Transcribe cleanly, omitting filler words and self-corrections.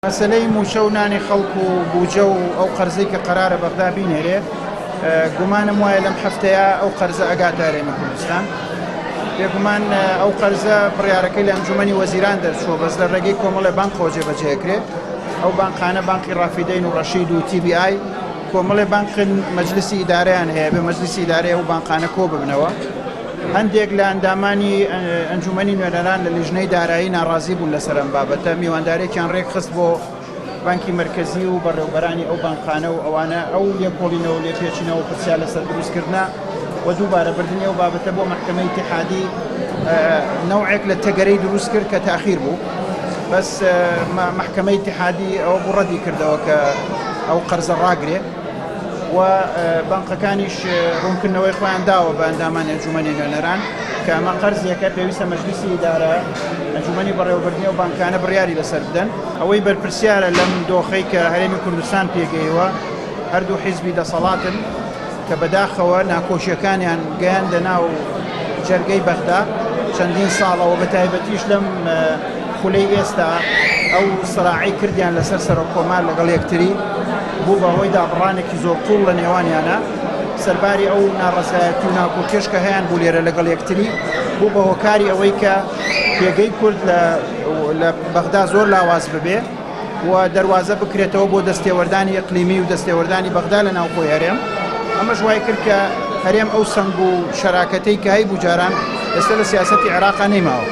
مەسەلەی مووچە و نانی خەڵک و بوجە و ئەو قەرزەی کە قەرارە بەغدا بینێرێ، گومانم وایە لەم هەفتەیە ئەو قەرزە ئەگاتە هەرێمی کوردستان. بێگومان ئەو قەرزە بڕیارەکەی لە ئەنجومەنی وەزیران دەرچووە، بەس لە ڕێگەی کۆمەڵێ بانقەوە جێبەجێ ئەکرێ. ئەو بانقانە بانقی ڕافیدەین و ڕەشید و تی بی ئای، کۆمەڵێ بانقن مەجلسی ئیدارەیان هەیە، بێ مەجلسی ئیدارەی ئەو بانقانە کۆ ببنەوە. هەندێک لە ئەندامانی ئەنجومەنی نوێنەران لە لیژنەی دارایی ناڕازی بوون لەسەر ئەم بابەتە، میواندارێکیان ڕێکخست بۆ بانکی مەرکەزی و بەڕێوبەرانی ئەو بانقانە و ئەوانە ئەو لێکۆڵینەوە و لێپێچینەوە و پرسیار لەسەر دروستکردنە و دووبارە بردنی ئەو بابەتە بۆ مەحکەمەی ئیتیحادی نەوعێک لە تەگەرەی دروست کرد کە تاخیر بوو بەس مەحکەمەی ئیتیحادی ئەوە بوو ڕەدی کردەوە کە ئەو قەرزە ڕاگرێ. و بانقەکانیش ڕوونکردنەوەی خۆیان داوە بە ئەندامانی ئەنجومەنی نوێنەران کە ئەمە قەرزێکە پێویستە مەجلیسی ئیدارە ئەنجومەنی بەڕێوەبردنی ئەو بانکانە بڕیاری لەسەر بدەن. ئەوەی بەرپرسیارە لەم دۆخەی کە هەرێمی کوردستان پێگەیوە هەردوو حیزبی دەسەڵاتن کە بەداخەوە ناکۆکیەکانیان گەیاندە ناو جەرگەی بەغدا چەندین ساڵە و بەتایبەتیش لەم خولەی ئێستا ئەو سراعەی کردیان لەسەر سەرۆک کۆمار لەگەڵ یەکتری بوو بە هۆی دابڕانێکی زۆر قوڵ لە نێوانیانە سەرباری ئەو ناڕەزایەتی و ناکۆکیش کە هەیان بوو لێرە لەگەڵ یەکتری بوو بە هۆکاری ئەوەی کە پێگەی کورد لە بەغدا زۆر لاواز ببێ و دەروازە بکرێتەوە بۆ دەستێوەردانی ئیقلیمی و دەستێوەردانی بەغدا لە ناوخۆی هەرێم، ئەمەش وای کرد کە هەرێم ئەو سەنگ و شەراکەتەی کە هەیبوو جاران ئێستا لە سیاسەتی عێراقا نەیماوە.